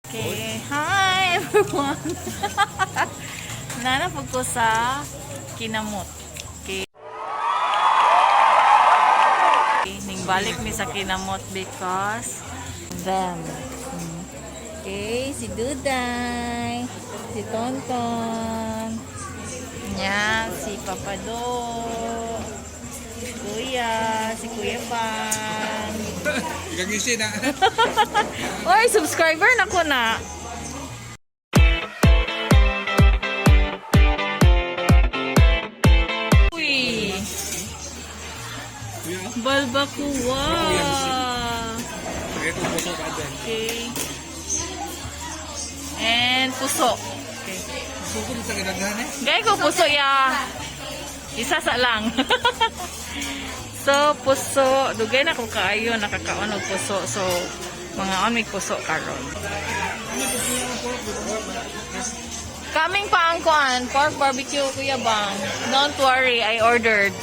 Okay, hi everyone. Naa na pud ko sa Kinamot. Okay. Ning balik mi sa Kinamot because them. Okay, si Duday, si Tonton, nya, si Papa Do, si Kuya, si Kuya Bang. Gagisi na. Oy, subscriber na ko na. Uy. Balbacoa. Sige, kung puso ka dyan. Okay. And puso. Okay. Puso ko sa kadaghan eh. Gay ko puso ya. Isa sa lang. So, puso. Dugay na ko kaayo nakakaon og puso. So, mga on may puso karon. Kaming pa ang kuan, pork barbecue, Kuya Bang. Don't worry, I ordered.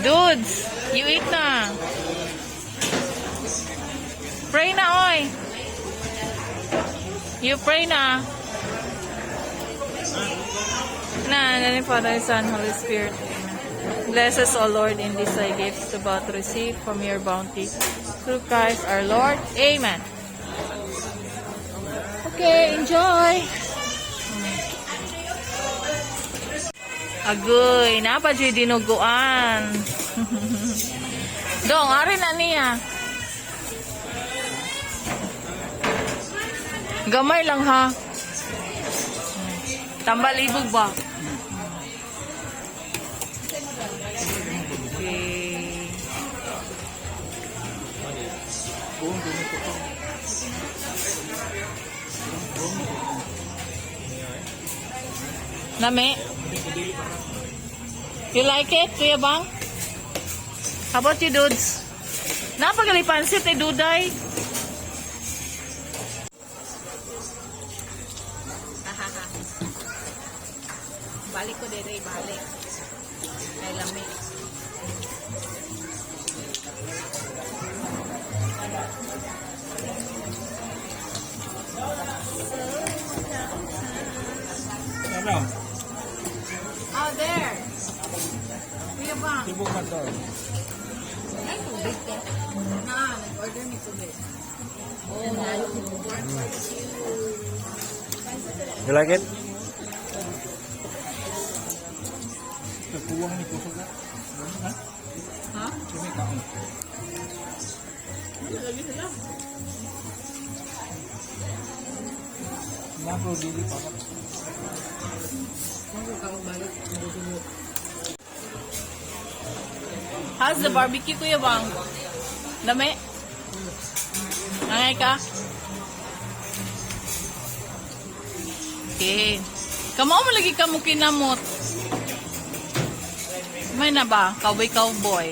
Dudes, you eat na. Pray na, oy. You pray na. Na, in the name of Father, Son, Holy Spirit. Amen. Bless us, O Lord, in these thy gifts about to receive from your bounty. Through Christ our Lord. Amen. Okay, enjoy. Agoy, napa jud dinuguan. Dong, ari na niya. Gamay lang ha. Tambal ibog ba? Okay. Lami? You like it, Kuya Bang? How about you, dudes? Napagali pansit eh, Duday. Balik ko dere, balik. Kay lami. Ano? Oh, there. Kuya Bang. Tibok man to. Ay, tubig ka. Na, nag-order ni tubig. Oh, pork barbecue. You like it? Nagkuwang ni puso ka. Ha? Ha? Sumi kaon. Lagi sila. Nako dili pa ka. How's the barbecue, Kuya Bang? Lami? Angay ka? Okay. Kamao mo lagi ka mo kinamot. May na ba? Cowboy cowboy.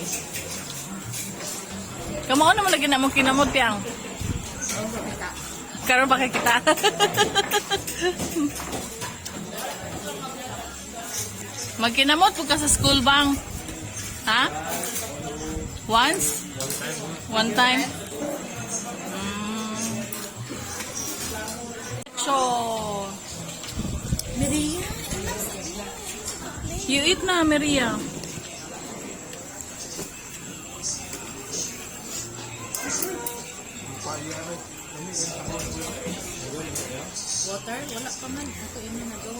Kamao na mo lagi na mo kinamot yang. Karon pa kay kita. Magkinamot pud ka sa school bang? Ha? Once? One time? So, Maria. You eat na, Maria. Water? Wala pa man. Ito ina na do.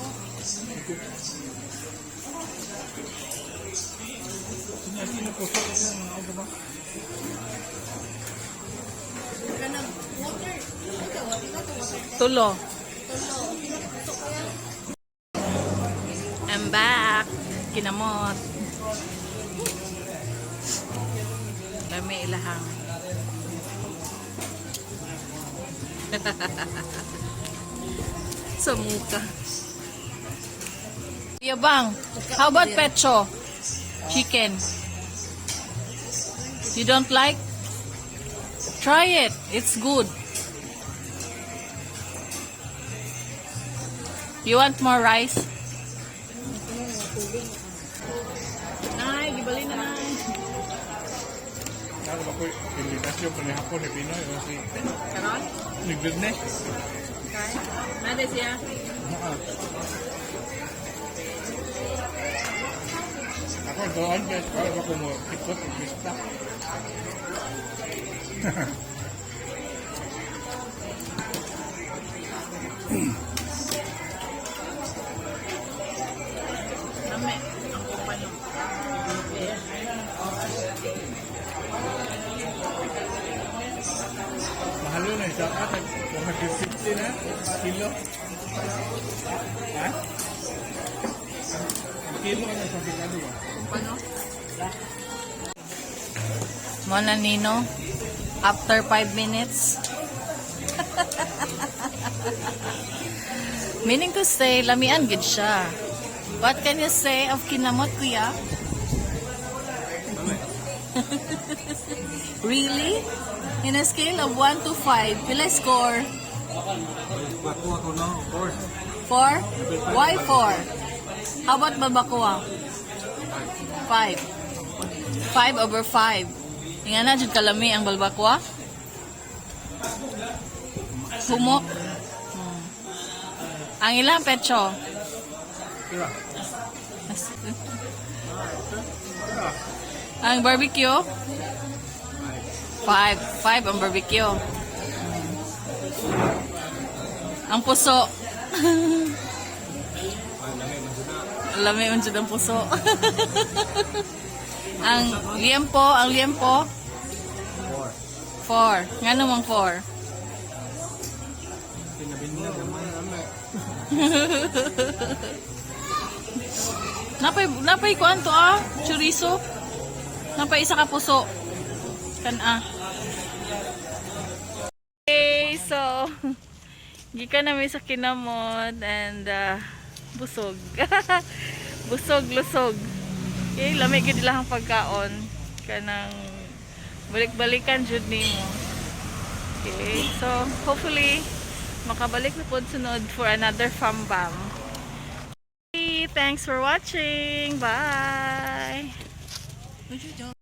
Sino puso ka mga ano ba? Kanang water. Ikaw, water ka to water. Tulo. Tulo. Puso kaya. I'm back. Kinamot. Dami ilahang. Sa muka. Yabang, how about pecho? Chicken. You don't like? Try it. It's good. You want more rice? Nay, gibalin na, nay. Ano ba ko imbitasyon pa ni hapon ni Pinoy o si Karon? Nagbirnes. Okay. Nade siya. Ako doon guys, para ba ko mo ikot og pista. Lami. Ang kumpanya. Mahal yun eh, sa atin. 150 na kilo. Ha? Ang kilo na sa Bigado ba? Kumpano? Mo na nino. After 5 minutes. Meaning to say, lamian gid siya. What can you say of kinamot, kuya? Really? In a scale of 1 to 5, pila score? Ako ako no, of course. 4? Why 4? How about balbacoa? 5. 5 over 5. Nga na, jud kalami ang balbacoa. Humok. Ang ilang pecho? Pira. Ang barbecue? 5. 5 ang barbecue. Ang puso. Lami man jud ang puso. Ang liempo, ang liempo. 4. 4. Nga namang 4? Pinabinyag gamay rame. Napay kuan to ah, chorizo. Napay isa ka puso. Kan ah. Okay, so gikan na mi sa kinamot and busog. Busog lusog. Okay, lami gid ang pagkaon kanang balik-balikan jud nimo. Okay, so hopefully makabalik na pod sunod for another fam bam. Thanks for watching. Bye. Would you